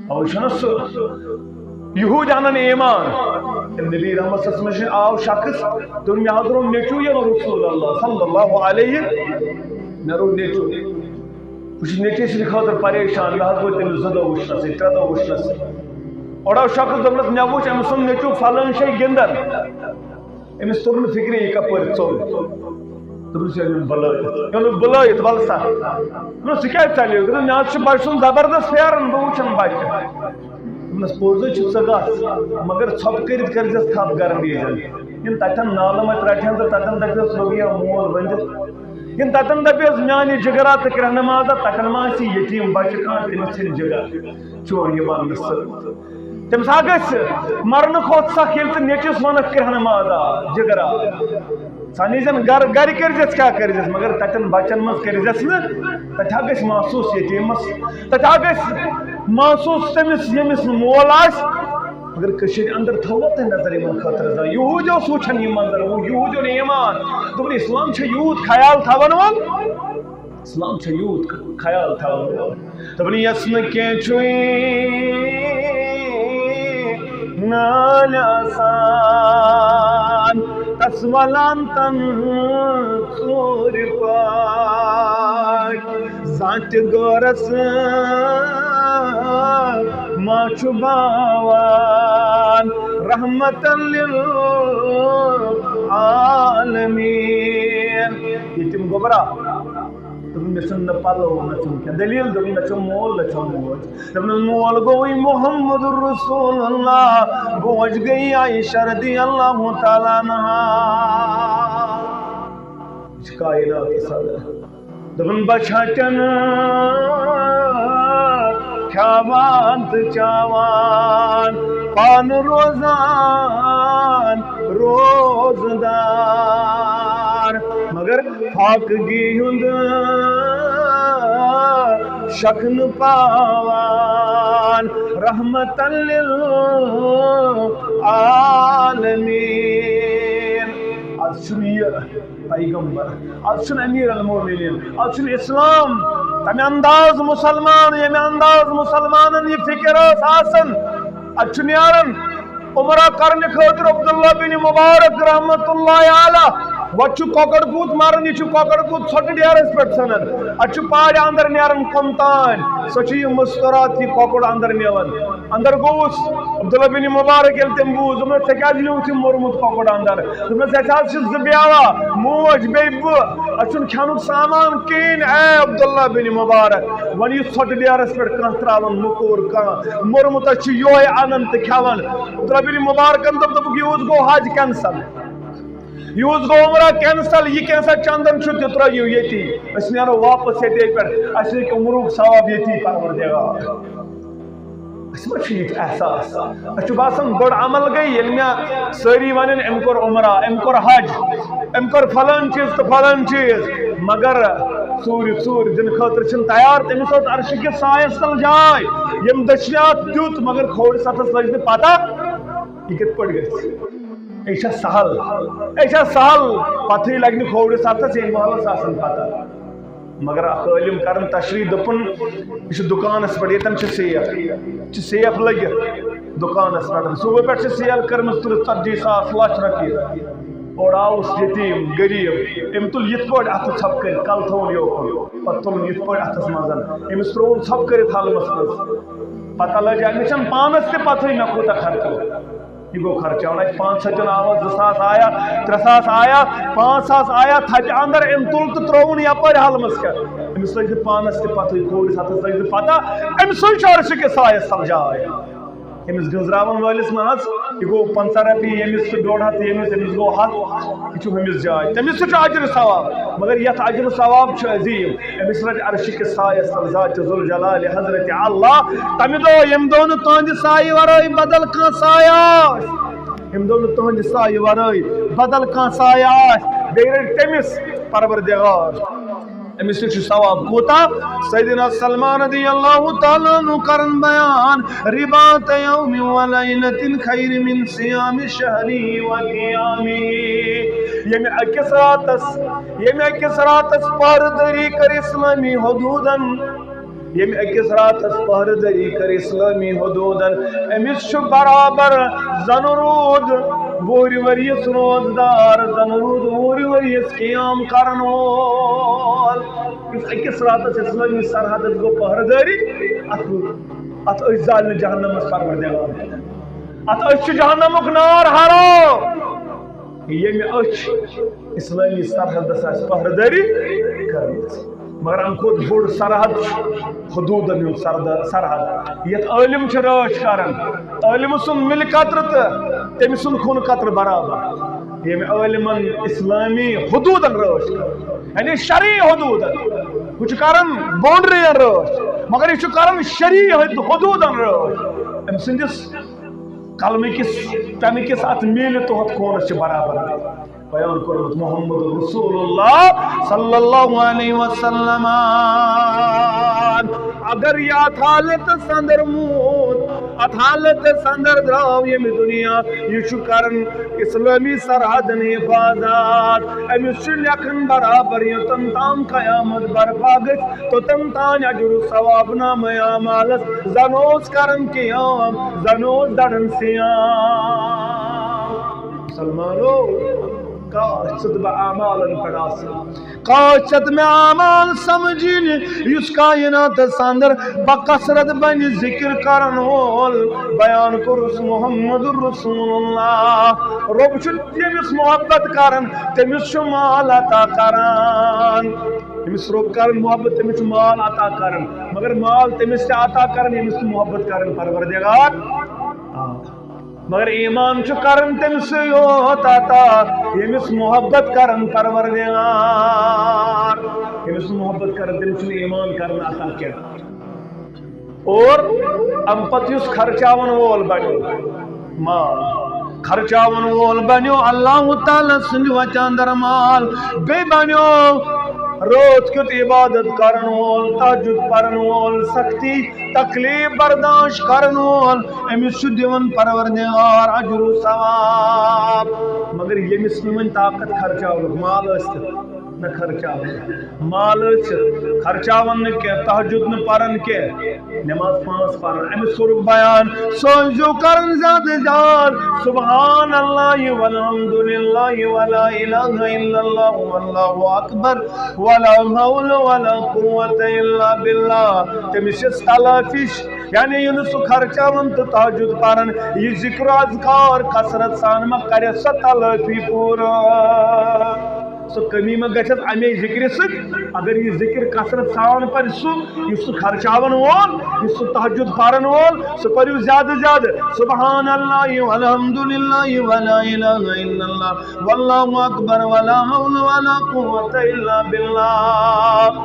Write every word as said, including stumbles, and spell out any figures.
اوے چھُنہ سُہ یہوٗدۍ انان ایمان۔ نبی رحمت صلی اللہ علیہ وسلم آو شخص، دوٚپُن، "مےٚ حض روٚن نیٚچوٗ یَنہٕ رسول اللہ صلی اللہ علیہ، مےٚ روٚن نیٚچوٗ۔ بہٕ چھُس نیٚچوٗ سٕنٛدِ خٲطرٕ پریشان، مےٚ حض وٲتۍ تٔمِس زٕ دۄہ وٕچھنَسٕے، ترٛےٚ دۄہ وٕچھنَسٕے۔" اورٕ آو شخص، دوٚپنَس، "مےٚ وُچھ أمۍ سُنٛد نیٚچوٗ فلٲنۍ جایہِ گِنٛدان۔" أمِس توٚر نہٕ فِکرِ، یہِ کَپٲرۍ ژوٚل۔ دوٚپنَس، "یہِ أنِن بُلٲیِتھ، یہِ اوٚنُن بُلٲیِتھ، وَلہٕ سا۔" دوٚپنَس، "ژٕ کیٛازِ ژَلے؟" دوٚپُن، "مےٚ حظ چھُ بَچہٕ سُنٛد زبردست پھیران، بہٕ وٕچھَن بَچہٕ۔" دوٚپنَس، "پوٚز حظ چھُ، ژٕ گژھ، مگر ژھۄپہٕ کٔرِتھ کٔرۍزٮ۪س تھَپھ گَرَن ییٖزٮ۪ن۔ یِم تَتٮ۪ن نالہٕ مَتہِ رَٹہٕ ہَن تہٕ تَتٮ۪ن دَپٮ۪س، لوٚگ یا مول ؤنِتھ۔ یِم تَتٮ۪ن دَپٮ۪س، میٛانہِ جِگرا تہٕ کرٛٮ۪ہنہٕ مازا، تَتٮ۪ن ما آسہِ یتیٖم بَچہٕ کانٛہہ، تٔمِس ژھٕنہِ جِگر چون یہِ وَننہٕ سۭتۍ۔" تٔمِس ہا گژھِ مرنہٕ کھۄتہٕ سخ، ییٚلہِ ژٕ نیٚچوِس وَنَکھ کرٛٮ۪ہنہٕ مازا، جِگرا۔ ژٕ نیٖزٮ۪ن گَرٕ، گَرِ کٔرۍزٮ۪س کیٛاہ کٔرۍزٮ۪س، مگر تَتٮ۪ن بَچَن منٛز کٔرۍزٮ۪س نہٕ۔ تَتہِ ہا گژھِ محسوٗس یتیٖمَس، تَتہِ ہا گژھِ محسوٗس تٔمِس، ییٚمِس نہٕ مول آسہِ۔ مگر کٔشیٖرِ اندر تھٲووا تۄہہِ نظر یِمَن خٲطرٕ زانٛہہ؟ یہوٗدۍ اوس وٕچھان یہِ منظر، یہوٗدۍ اوٚن ایمان۔ دوٚپُن، اسلام چھُ یوٗت خیال تھاوَن وول۔ اسلام چھُ یوٗت خیال تھاوان۔ دوٚپُن، یَس نہٕ کینٛہہ چھُے نالہِ آسان، تَس وَلان تَن ژوٗرِ پٲٹھۍ۔ زانٛہہ تہِ غٲرَس ما چھُ باوان، رحمتاً للعالمین۔ ییٚتیٖم گوٚبرا، دوٚپُن، مےٚ چھُنہٕ نہ پَلو، نہ چھُم کینٛہہ۔ دٔلیٖل، دوٚپُن، نہ چھُم مول، نہ چھَم موج۔ دوٚپُن، مول گوٚوُے محمد رسول اللہ، موج گٔیے عائشہ رضی اللہ تعالیٰ عنہا۔ یہِ چھِ کائنات صدر۔ دوٚپُن، بہٕ چھَٹٮ۪ن کھٮ۪وان تہٕ چٮ۪وان، پانہٕ روزان روزدار، مگر فاقگی ہُنٛد شکھ نہٕ پاوان، رحمتاً للعالمین۔ از چھُنہٕ یہِ پیغمبر، از چھُنہٕ امیر المومنین، از چھُنہٕ اسلام تمہِ انداز مسلمان، ییٚمہِ انداز مسلمانن یہِ فکر ٲس آسان۔ اتہِ چھُ نیران عمرہ کرنہٕ خٲطرٕ عبداللہ بن مبارک رحمت اللہ علیہ۔ وۄنۍ چھُ کۄکر پوٗت مران، یہِ چھُ کۄکر پوٗت ژھۄٹہٕ ڈیرس پٮ۪ٹھ ژھٕنان۔ اتہِ چھُ پارِ اندر نیران کۄم تام، سۄ چھِ یہِ مستورات یہِ کۄکُر اندر نِوان۔ اندر گوٚوُس، عبداللہ بن مبارک ییٚلہِ تٔمۍ بوٗز، دوٚپنَس، "ژےٚ کیٛازِ نیوٗتھ یہِ موٚرمُت کۄکُر اندر؟" دوٚپنَس، "اَسہِ حظ چھِ زٕ بیوا، موج بیٚیہِ بہٕ، اَسہِ چھُنہٕ کھٮ۪نُک سامان کِہیٖنۍ، اے عبداللہ بن مبارک۔ وۄنۍ یُس ژھۄٹہٕ ڈیرس پٮ۪ٹھ کانٛہہ ترٛاوان موٚکوٗر، کانٛہہ موٚرمُت، أسۍ چھِ یِہوٚے اَنان تہٕ کھٮ۪وان۔" عبداللہ بن مبارکن دوٚپ، دوٚپُکھ، "یِہُس گوٚو حج کینسل، یِہُس گوٚو عمرہ کینسل، یہِ کینٛہہ سا چندن چھُ تہِ ترٛٲیِو ییٚتی، أسۍ نیرو واپس ییٚتے پٮ۪ٹھ، اَسہِ ہیٚکہِ عمرُک ثواب ییٚتی پروردگار۔" اَسہِ ما چھُ یہِ تہِ احساس؟ اَسہِ چھُ باسان، بٔڑ عمل گٔے، ییٚلہِ مےٚ سٲری وَنن، "أمۍ کوٚر عمرہ، أمۍ کوٚر حج، أمۍ کوٚر فلٲنۍ چیٖز تہٕ فلٲنۍ چیٖز"، مگر ژوٗرِ ژوٗرِ دِنہٕ خٲطرٕ چھِنہٕ تیار۔ تٔمِس ٲس عرشہِ کِس سایَس تل جاے۔ یِم دٔچھنہِ اَتھ دیُت، مگر کھوورِ سَتھَس لٔج نہٕ پَتہ، یہِ کِتھ پٲٹھۍ گژھِ۔ یہِ چھا سہل؟ یہِ چھا سہل؟ پَتہٕے لَگہِ نہٕ کھوورِ سَتھَس، ییٚمہِ محلَس آسان پَتہ۔ مگر اکھ عٲلِم کرن تشریح، دوٚپُن، یہِ چھُ دُکانس پٮ۪ٹھ، ییٚتٮ۪ن چھِ سیف، چھِ سیف لٔگِتھ دُکانس پٮ۪ٹھ۔ صُبحٲے پٮ۪ٹھ چھِ سیل کٔرمٕژ تٕرٛہ ژتجی ساس لچھ رۄپیہِ۔ اورٕ آوُس یتیٖم، غریٖب، أمۍ تُل یِتھ پٲٹھۍ اَتھٕ ژھۄپہٕ کٔرِتھ، کلہٕ تھوٚوُن یوکُن، پتہٕ تُلُن یِتھ پٲٹھۍ اَتھس منٛز، أمِس ترٛووُن ژھۄپہٕ کٔرِتھ ہلمس منٛز۔ پتہ لجہِ، أمِس چھَنہٕ پانس تہِ پتہٕے مےٚ کوٗتاہ خرچوو۔ یہِ گوٚو خرچاوُن۔ اَتہِ پانٛژھ ہَتھ چھُنہٕ آواز، زٕ ساس آیا، ترٛےٚ ساس آیا، پانٛژھ ساس آیا، تھپہِ اندر أمۍ تُل تہٕ ترٛووُن یپٲرۍ ہلمس کٮ۪تھ۔ أمِس لٔج نہٕ پانس تہِ پتہٕے، کھوورِس ہتس لٔج نہٕ پتہ، أمۍ سُے چھُ عرشہِ کِس سایس تل جاے۔ أمِس گٔنزراون وٲلِس نہ حظ، یہِ گوٚو پنٛژاہ رۄپیہِ ییٚمِس تہٕ ڈۄڈ ہتھ ییٚمِس، أمِس گوٚو ہتھ، یہِ چھُ ہُمِس جاے، تٔمِس تہِ چھُ اجر ثواب۔ مگر یتھ اجر ثواب چھُ عظیٖم۔ أمِس رَٹہِ عرشہِ کِس سایَس تل ذاتِ ذوالجلالِ حضرت اللہ۔ تَمہِ دۄہ ییٚمہِ دۄہ نہٕ تُہنٛدِ سایہِ ورٲے بدل کانٛہہ سایہِ آسہِ، ییٚمہِ دۄہ نہٕ تُہنٛدِ سایہِ ورٲے بدل کانٛہہ سایہِ آسہِ، بیٚیہِ رَٹہِ تٔمِس پروردگار۔ أمِس تہِ چھُ ثواب کوٗتاہ؟ سیدنا سلمان رضی اللہ تعالیٰ عنہ کرن بیان، رباط یوم و لیلۃ خیر من صیام شہرہ و قیامہ۔ ییٚمہِ أکِس راتس، ییٚمہِ أکِس راتس پہرٕ دٲری کٔر اسلٲمی حدوٗدن، ییٚمہِ أکِس راتس پہرٕ دٲری کٔر اسلٲمی حدوٗدن، أمِس چھُ برابر زن روٗد وُہرِ ؤرِیس روزدار، زن روٗد وُہرِ ؤرِیس قیام کرن وول۔ یُس أکِس راتس اسلٲمی سرحدس گوٚو پہرٕ دٲری، اتھ، اتھ أچھ زالنہٕ جہنمس پروردگار۔ اتھ أچھ چھُ جہنمُک نار حرام۔ ییٚمہِ أچھ اسلٲمی سرحدس آسہِ پہرٕ دٲری کٔرمٕژ۔ مگر امہِ کھۄتہٕ بوٚڑ سرحد چھُ حدوٗدن ہُنٛد سرد-، سرحد، یتھ عٲلم چھِ رٲچھ کران۔ عٲلمہٕ سُنٛد مِلہِ قطرٕ تہٕ تٔمۍ سُنٛد خوٗنہٕ قطرٕ برابر۔ ییٚمہِ عٲلمن اسلٲمی حدوٗدن رٲچھ کٔر، یعنی شرعی حدوٗدن، ہُہ چھُ کران باؤنڈرین رٲچھ، مگر یہِ چھُ کران شرعی حد-، حدوٗدن رٲچھ۔ أمۍ سٕنٛدِس قلمہٕ کِس پٮ۪نہٕ کِس اتھ میٖلہِ تہٕ ہُتھ خوٗنس چھِ برابر بیان کوٚرمُت محمد رسول اللہ صلی اللہ علیہ وسلم۔ اگر یہِ اتھ حالتس اندر موٗد، اتھ حالتس اندر درٛاو ییٚمہِ دُنیا، یہِ چھُ کران اسلٲمی سرحدن حفاظت۔ أمِس چھُ لیکھان برابر، یوٚتن تام قیامت برپا گژھِ، توٚتن تام اجر و ثواب نامہ اعمالس۔ زن اوس کران قیام، زن اوس دڑان صیام۔ مسلمانو، کاش ژٕ تہٕ بہٕ اعمالن پٮ۪ٹھ آسہٕ۔ کاش ژےٚ تہٕ مےٚ اعمال سمجھِنۍ، یُس کائناتس اندر بکثرت بنہِ ذکر کرن وول۔ بیان کوٚرُس محمد رسول اللہ۔ رۄب چھُ ییٚمِس محبت کران، تٔمِس چھُ مال عطا کران۔ ییٚمِس رۄب کران محبت، تٔمِس چھُ مال عطا کران۔ مگر مال تٔمِس تہِ عطا کران، ییٚمِس تہِ محبت کران پروردگار۔ آ۔ مگر ایمان چھُ کران تٔمِسٕے یوت عطا، ییٚمِس محبت کران پروردگار۔ ییٚمِس نہٕ محبت کران، تٔمِس چھُنہٕ ایمان کران عطا کینٛہہ۔ اور امہِ پتہٕ یُس خرچاون وول بنیو مال، خرچاون وول بنیو اللہ تعالیٰ سٕنٛدِ وتہِ اندر مال، بیٚیہِ بنیو رٲژ کیُتھ عبادت کرن وول، تہجد پرن وول، سختی تکلیف برداشت کرن وول، أمِس چھُ دِوان پروردگار اجر و ثواب۔ مگر ییٚمِس نہٕ وۄنۍ طاقت خرچاونُک، مال ٲسۍ تہٕ نہ خرچاوان، مال ٲسِتھ خرچاوان نہٕ کینٛہہ، تہجد نہٕ پران کینٛہہ، نماز پانٛژھ پران، أمِس کوٚرُکھ بیان، سُہ ٲسۍزیو کران زیادٕ زیادٕ سبحان اللہ والحمد للہ ولا الہ الا اللہ واللہ اکبر ولا حول ولا قوت الا باللہ۔ تٔمِس چھِ تلٲفی، یعنی یہِ نہٕ سُہ خرچاوان تہٕ تہجد پران، یہِ ذکر و اذکار کثرت سان ما کرِ سۄ تلٲفی پوٗرٕ۔ سۄ کمی ما گژھٮ۪س امے ذکرِ سۭتۍ؟ اگر یہِ ذکر کثرت سان پرِ سُہ، یُس سُہ خرچاون وول، یُس سُہ تہجد پرن وول، سُہ پٔرِو زیادٕ زیادٕ سبحان اللہ والحمد للہ ولا الہ الا اللہ واللہ اکبر ولا حول ولا قوت الا باللہ۔